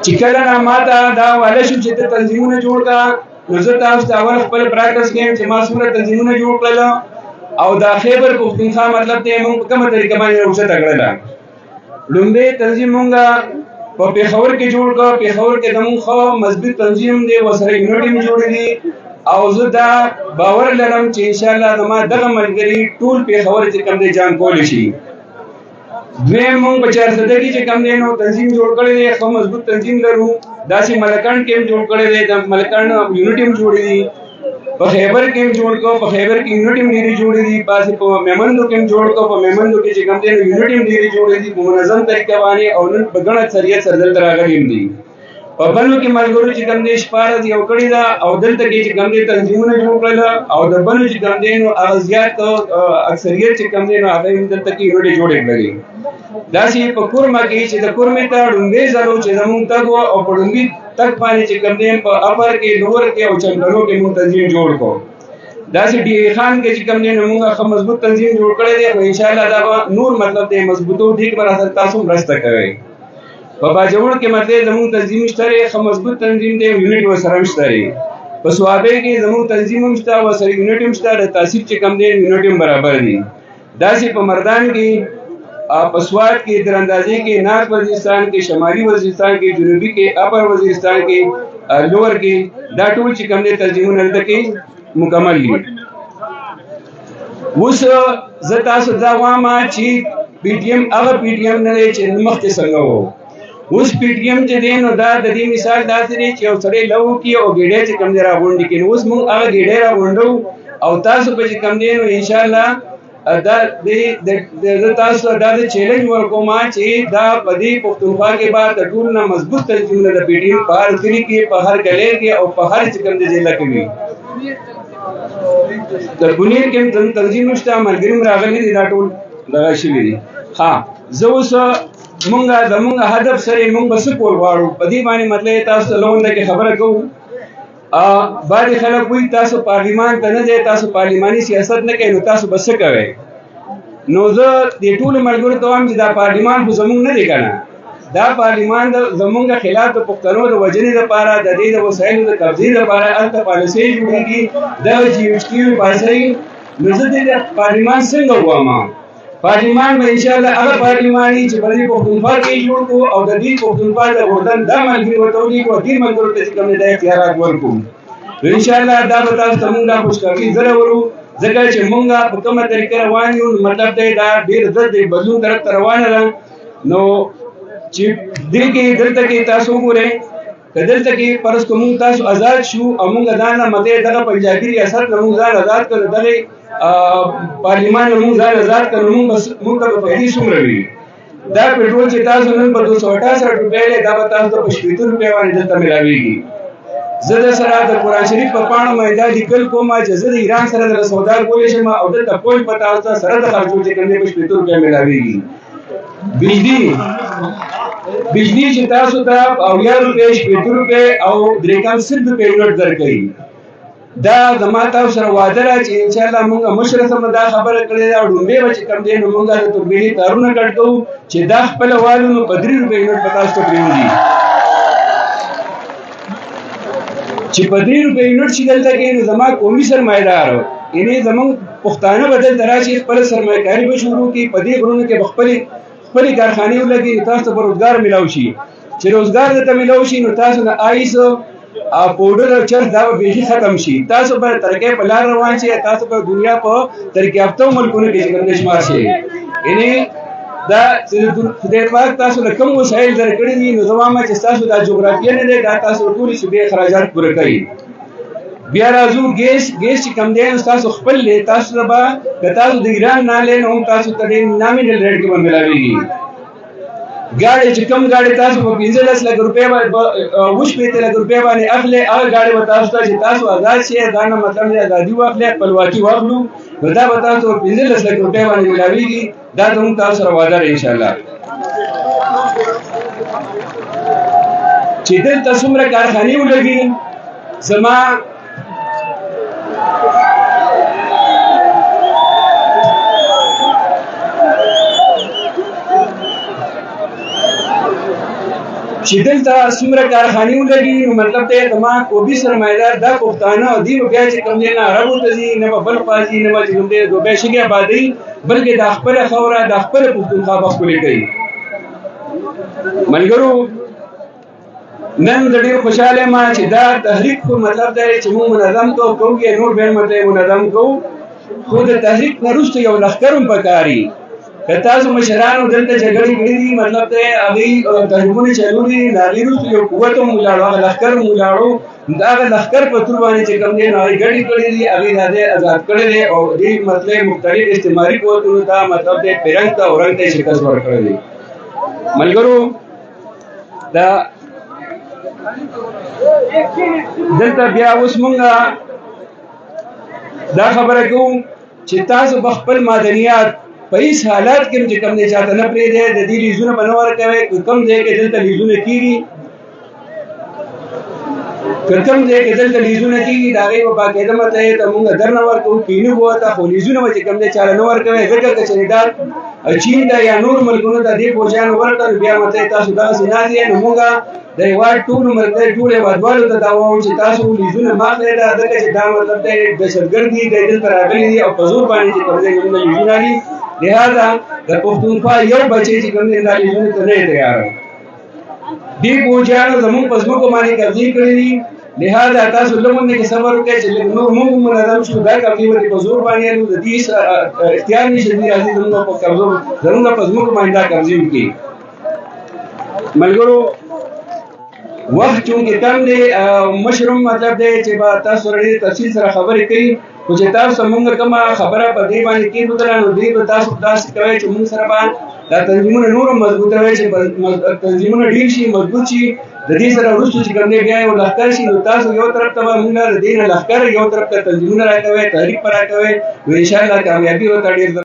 چې کله نه ماته دا واله شو چې ته تنظیمونه جوړ کړه، نو زه تاسو ته اول خپل پریکټس کوم چې ما څومره تنظیمونه جوړ کړل او دا خیبر پښتونخوا مطلب دی موږ په کومه طریقه باندې راوچته کړله. لومبی تنظیم مونږه په پېښور کې جوړ کړ. پېښور کې زموږ ښه مضبوط تنظیم دی، ورسره یونټ هم جوړې دي او زه دا باور لرم چې انشاءالله زما دغه ملګري ټول پېښور چې کوم دی جام کولی شي. دویم مونږ په چارسده کې چې کوم دی نو تنظیم جوړ کړی دی، ښه مضبوط تنظیم لرو. داسې ملکنډ کې هم جوړ کړی دی، د ملکنډ یونټ هم جوړې دي. په خیبر کې هم جوړ کړو، په خیبر کې یونټ هم ډېرې جوړې دي. پاسې په میمندو کې هم جوړ کړو، په میمندو کې چې کوم دی نو یونټ هم ډېرې جوړې دي په منظم طریقه باندې او نن په ګڼ اکثریت سره دلته راغلي هم دي. په بنو کې ملګرو چې کوم دی 16 یو کړې ده او دلته کې چې کوم دی تنظیمونه جوړ کړل او د بنو چې کوم دی نو هغه زیات اکثریت چې کوم دی نو هغه هم دلته کې یونټ جوړې کړلې. داسې په کورمه کې چې د کورمې ته ړومبی ځل و چې زموږ تګ و او په ړومبي تګ باندې چې کوم دی په اپر کې، لور کې او چمتلو کې موږ تنظیم جوړ کړو. داسې ډي ای خان کې چې کوم دی نو موږ ښه مضبوط تنظیم جوړ کړی دی، خو انشاءالله دا به نور مطلب دی مضبوطو دې کې به راسره تاسو مرسته کوئ. په باجوړ کې مطلب زموږ تنظیم شته دی، ښه مضبوط تنظیم دی، یونټ ورسره هم شته دی. په صوابۍ کې زموږ تنظیم هم شته، ورسره یونټ هم شته، د تاثیر چې کوم دی یونټ هم برابر دي. داسې په مردان کې، په سوات کې، دراندازې کې، نارت وزیرستان کې، شمالي وزیرستان کې، جنوبي کې، اپر وزیرستان کې، لور کې، دا ټول چې کوم دی تنظیمونه دلته کې مکمل دي. اوس زه تاسو ته وایم چې پي ټي ایم هغه پي ټي ایم نه دی چې مخکې څنګه و. اوس پي ټي ایم چې دی نو دا د دې مثال داسې دی چې یو سړی لو کړي او ګېډۍ چې کوم دی راغونډې کړي. نو اوس موږ هغه ګېډۍ راغونډو او تاسو به چې کوم دی نو انشاءالله دا زه تاسو ته دا د چیلنج ورکوم چې دا په دې پښتونخوا کې به د ټولو نه مضبوط تنظیمونه د پي ټي ایم په هر کلي کې، په هر ګلۍ کې او په هر چې کوم دی ضلع کې وي. د بونیر کې هم تنظیم شته، ملګري هم راغلي دي، دا ټول دغه شوي دي. ها زه اوس مونږ زمونږ هدف سره مونږ به څه کول غواړو په دې باندې مطلب تاسو ته لونده کې خبره کوو. بعضې خلک وایي تاسو پارلیمان ته نه ځئ، تاسو پارلیماني سیاست نه کوئ، نو تاسو به څه کوئ؟ نو زه دې ټولو ملګرو ته وایم چې دا پارلیمان خو زمونږ نه دی که نه، دا پارلیمان د زمونږ خلاف د پښتنو د وژنې دپاره، د دې د وسایلو د قبضې دپاره هلته پالیسۍ جوړېږي، دغه جي ایچ کیو پالیسۍ. نو زه دې پارلیمان څنګه ووایم؟ پارلیمان به انشاءالله هغه پارلیمان وي چې په دې پښتونخوا کې یې جوړ کړو او د دې پښتونخوا د اردن دا ملګري ورته ولیکو او دې ملګرو ته چې کوم دی دا اختیارات ورکړو. نو انشاءالله دا به تاسو ته مونږ دا خوشخبري زه راوړو، ځکه چې مونږ په کومه طریقه روان یو نو مطلب دی دا ډېر زر د بدلون طرف ته روانه ده. نو چې دې کې دلته کې تاسو وګورئ که دلته کې فرض کړو مونږ تاسو آزاد شو او مونږ ځان نه مته دغه پنجابي ریاست نه مونږ ځان آزاد کړو، دغه پارلیمان نه مونږ ځان آزاد کړو، مونږ بس مونږ ته به فایدې څومره وي؟ دا پټرول چې تاسو نن په 268 روپۍ دی، دا به تاسو ته په 60 روپۍ باندې دلته ملاویږي. زه د سره د قرآن شریف په پاڼو باندې دا لیکل کوم چې زه د ایران سره د سودا کولی شم او دلته پوج په تاسو ته سره د خرچو چې کوم دی په 60 روپۍ ملاویږي. بجلی چې تاسو ته 70 روپۍ، 60 روپۍ او درې کم 100 روپۍ یونټ درکوي. دا زما تاسو سره وعده ده چې انشاءالله موږ مشر سره دا خبره کړې ده او ړومبی به چې کوم دی نو موږ د توربینې تارونه کټ کوو چې دا خپله والو نو په 3 روپۍ یونټ به تاسو ته پرېوځي. چې په 3 روپۍ یونټ شي دلته کې نو زما قومي سرمایدار یعنې زموږ پښتانه به دلته راشي، خپله سرمایهکاري به شروع کړي، په دې غرونو کې به خپلې کارخانې ولګوي، تاسو ته به روزګار میلاو شي. چې روزګار درته میلاو شي نو تاسو نه آیس او پوډر او چرس دا به بیخي ختم شي، تاسو به ترقۍ په لار روان شئ، تاسو به دنیا په ترقي یافته ملکونو کې چې کوم دی شمار شئ. یعنې دا چې خدای پاک تاسو له کوم وسایل درکړي دي نو زه وایم چې ستاسو دا جغرافیه نه دی، دا تاسو ټولې صوبې اخراجات پوره کوي. بیا راځو ګیس، ګیس چې کوم دی نو ستاسو خپل دی، تاسو ته به که تاسو د ایران نه اخلئ نو هم تاسو ته ډېر نامینل ریټ کې به ملاویږي. ګاډی چې کوم ګاډی تاسو په 15 لک روپۍ باندې، په 67 لک روپۍ باندې اخلئ، هغه ګاډی به تاسو ته چې تاسو آزاد شئ، دا نه مطلب دی ازادي واخلئ، خپلواکي واخلو، نو دا به تاسو په 15 لک روپۍ باندې ملاویږي. دا زموږ تاسو سره وعده ده انشاءالله. چې دلته څومره کارخانې ولګي زما چې دلته څومره کارخانې ولګي، نو مطلب دی زما کوبي سرمایدار دا پښتانه او دوی به بیا چې کوم دی نه عربو ته ځي، نه به بل خوا ځي، نه به چې کوم دی دوبۍ شګې آبادوي، بلکې دا خپله خاوره، دا خپله پښتونخوا به ښکلې کوي. ملګرو، نن زه ډېر خوشحاله یم چې دا تحریک خو مطلب دی چې موږ منظم کوو، کوو یې، نور بیا مطلب منظم کوو، خو د تحریک نه وروسته یو لښکر هم پکار وي. که تاسو مشرانو دلته جګړې کړې دي، مطلب دی هغوی تحریکونه چلولي دي، د هغې وروسته یو قوت هم ولاړو، هغه لښکر هم ولاړو. د هغه لښکر په تور باندې چې کوم دی نو هغې ګډې کړې دي، هغې دا ځای ازاد کړی دی او دې مطلب مختلف استعماري قوتونو ته، مطلب دی پیرنګ ته او رنګ ته یې شکست ورکړی دی. ملګرو، دا دلته بیا اوس مونږ دا خبره کوو چې تاسو به خپل معدنیات په هیڅ حالات کې چې کوم دی چاته نه پرېږدئ، د دې لیزونه به نه ورکوئ. که کوم ځای کې دلته لیزونه کېږي، که کوم ځای کې دلته لیزونه کېږي، د هغې به باقاعده مطلب ته مونږ درنه ورکوو، کینو به ورته، خو لیزونه به چې کوم دی چاله نه ورکوئ، ځکه که چېرې دا چین ته یا نور ملکونو ته دې فوجیانو ورکړه، نو بیا مطلب تاسو دغسې ناست یئ. نو مونږ د هېواد ټولو ملګرو، ټولو هېوادوالو ته دا وایو چې تاسو لیزونه مه اخلئ، دا ځکه چې دا مطلب دی دهشتګرد دي، دی دلته راغلي دي او په زور باندې چې کوم ځای زموږ لیزونه دي. لهذا د پښتونخوا یو بچی چې کوم دی دا لیزونو ته نه دی تیار. دې فوجیانو زموږ په ځمکو باندې قبضې کړې دي، لهذا تاسو لږ غوندې کې صبر وکړئ چې لږ نور موږ منظم شو، دا قبضې به په زور باندې نو د دې اختیار نشته، دوی راځي زموږ په قبضو، زموږ په ځمکو باندې دا قبضې وکړي. ملګرو، وخت چونکې کم دی، مشرم مطلب دی چې به تاسو سره ډېر تفصیل سره خبرې کوي، خو چې تاسو مونږ کومه خبره په دې باندې کېښودله، نو دې به تاسو داسې کوئ چې مونږ سره به دا تنظیمونه نور هم مضبوطه وي، چې تنظیمونه ډېر شي، مضبوط شي. د دې سره وروسته چې کوم دی بیا یو لښکر شي، نو تاسو یو طرف ته به مونږ د دې نه لښکر، یو طرف ته تنظیمونه راکوئ، تحریک به راکوئ، نو انشاءالله کامیابي ورته ډېر